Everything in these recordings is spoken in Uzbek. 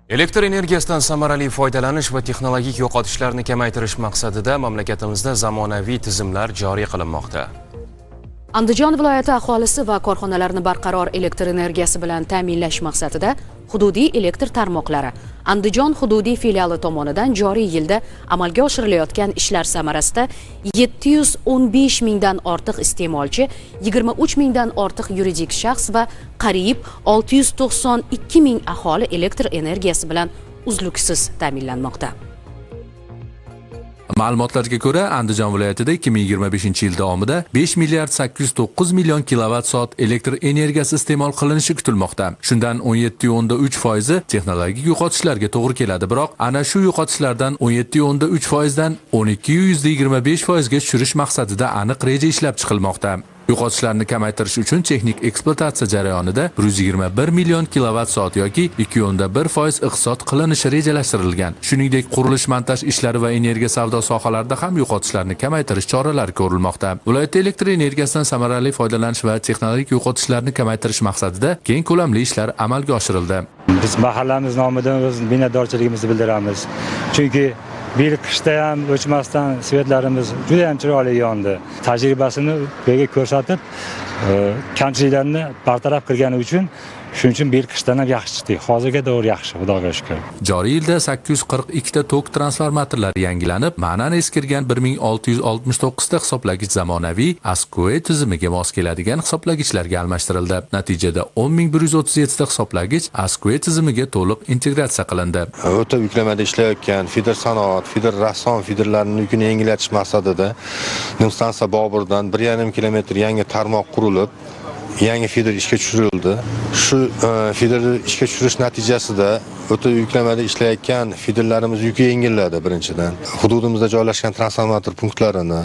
Elektr energiyasidan samarali foydalanish va texnologik yo'qotishlarni kamaytirish maqsadida mamlakatimizda zamonaviy tizimlar joriy qilinmoqda. Andijon viloyati aholisi va korxonalarini barqaror elektr energiyasi bilan ta'minlash maqsadida hududiy elektr tarmoqlari Andijon hududiy filiali tomonidan joriy yilda amalga oshirilayotgan ishlar samarasida 715 mingdan ortiq iste'molchi, 23 mingdan ortiq yuridik shaxs va qariyb 692 ming aholi elektr energiyasi bilan uzluksiz ta'minlanmoqda. Ma'lumotlarga ko'ra, Andijon viloyatida 2025-yil davomida 5 milliard 809 million kilovat soat elektr energiyasi iste'mol qilinishi kutilmoqda. Shundan 17,3 foizi texnologik yo'qotishlarga to'g'ri keladi, biroq ana shu yo'qotishlardan 17,3 foizdan 12,25 foizga tushirish maqsadida aniq reja ishlab chiqilmoqda. Yo'qotishlarni kamaytirish uchun texnik ekspluatatsiya jarayonida 121 million kilovat soat yoki 2,1 foiz iqtisod qilinishi rejalashtirilgan. Shuningdek, qurilish montaj ishlari va energiya savdo sohalarida ham yo'qotishlarni kamaytirish choralari ko'rilmoqda. Viloyatda elektr energiyasidan samarali foydalanish va texnologik yo'qotishlarni kamaytirish maqsadida keng ko'lamli ishlar amalga oshirildi. Biz mahallamiz nomidan o'z minnatdorchiligimizni bildiramiz. Chunki bir qishda ham o'chmasdan svetlarimiz juda ham chiroyli yondi. Tajribasini bizga ko'rsatib, kamchiliklarni bartaraf qilgani uchun, shuning uchun bir qishdan ham yaxshi chiqdik. Hozirga to'g'ri yaxshi, Xudoga shukr. Joriy yilda 842 ta tok transformatorlari yangilanib, ma'nan eskirgan 1669 ta hisoblagich zamonaviy ASCOE tizimiga mos keladigan hisoblagichlarga almashtirildi. Natijada 10137 ta hisoblagich ASCOE tizimiga to'liq integratsiya qilindi. O'ta yuklamada ishlayotgan feeder sanoat, feeder rassom feederlarini yukini yengillatish maqsadida Nimstansiya Boburdan 1,5 kilometr yangi tarmoq qurilib, yangi feeder ishga tushirildi. Shu feederni ishga tushirish natijasida o'ta yuklamada ishlayotgan feederlarimiz yuki yengilladi birinchidan. Hududimizda joylashgan transformator punktlarini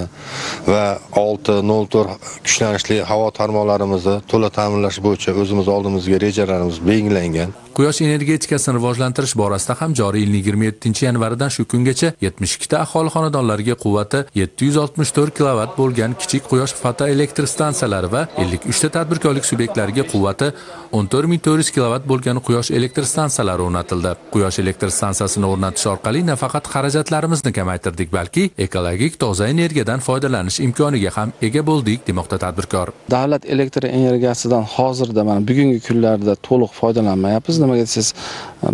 va 6.04 kuchlanishli havo tarmoqlarimizni to'la ta'minlash bo'yicha o'zimiz oldimizga rejalarimiz belgilangan. Quyosh energetikasini rivojlantirish borasida ham joriy yilning 27-yanvaridan shu kungacha 72 ta aholi xonadonlariga quvvati 764 kilovat bo'lgan kichik quyosh fotoelektr stansiyalari va 53 ta tadbirkorlik subyektlariga quvvati 14400 kilovat bo'lgan quyosh elektr stansiyalari o'rnatildi. Quyosh elektr stansiyasini o'rnatish orqali nafaqat xarajatlarimizni kamaytirdik, balki ekologik toza energiyadan foydalanish imkoniga ham ega bo'ldik, demoqda tadbirkor. Davlat elektr energiyasidan hozirda mana bugungi kunlarda to'liq foydalanmayapmiz. Nimaga desangiz,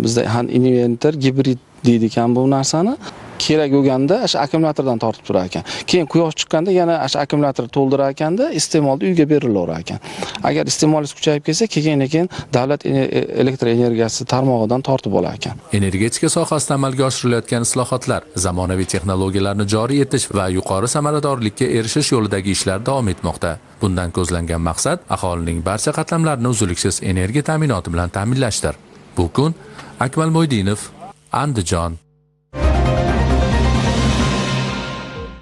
bizda ham inverter, gibrid deydi ekan bu narsani. Kerak bo'lganda o'sha akkumulyatordan tortib turar ekan. Keyin quyosh chiqqanda yana o'sha akkumulyator to'ldirar ekanda, iste'molda uyga berilaverar ekan. Agar iste'molingiz kuchayib ketsa, keyin davlat elektr energiyasi tarmog'idan tortib olar ekan. Energetika sohasida amalga oshirilayotgan islohotlar, zamonaviy texnologiyalarni joriy etish va yuqori samaradorlikka erishish yo'lidagi ishlar davom etmoqda. Bundan ko'zlangan maqsad aholining barcha qatlamlarini uzluksiz energiya ta'minoti bilan ta'minlashdir. Bu kun Akmal Mo'ydinov, Andijon.